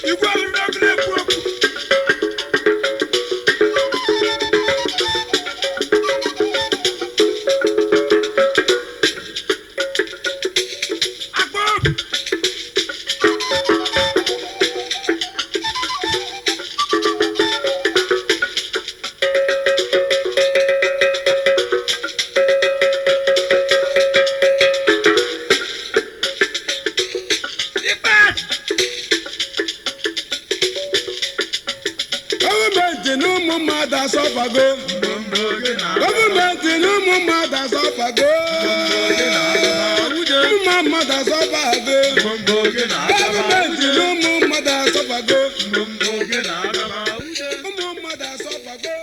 Igwe ọrụ na-ekwu okwu. Akpọ! Ikpe! Gọọmenti na ụmụ mmadụ asọfago. Gọọmenti na ụmụ mmadụ asọfago. Ụmụ mmadụ asọfago. Gọọmenti na ụmụ mmadụ asọfago. Ụmụ mmadụ asọfago.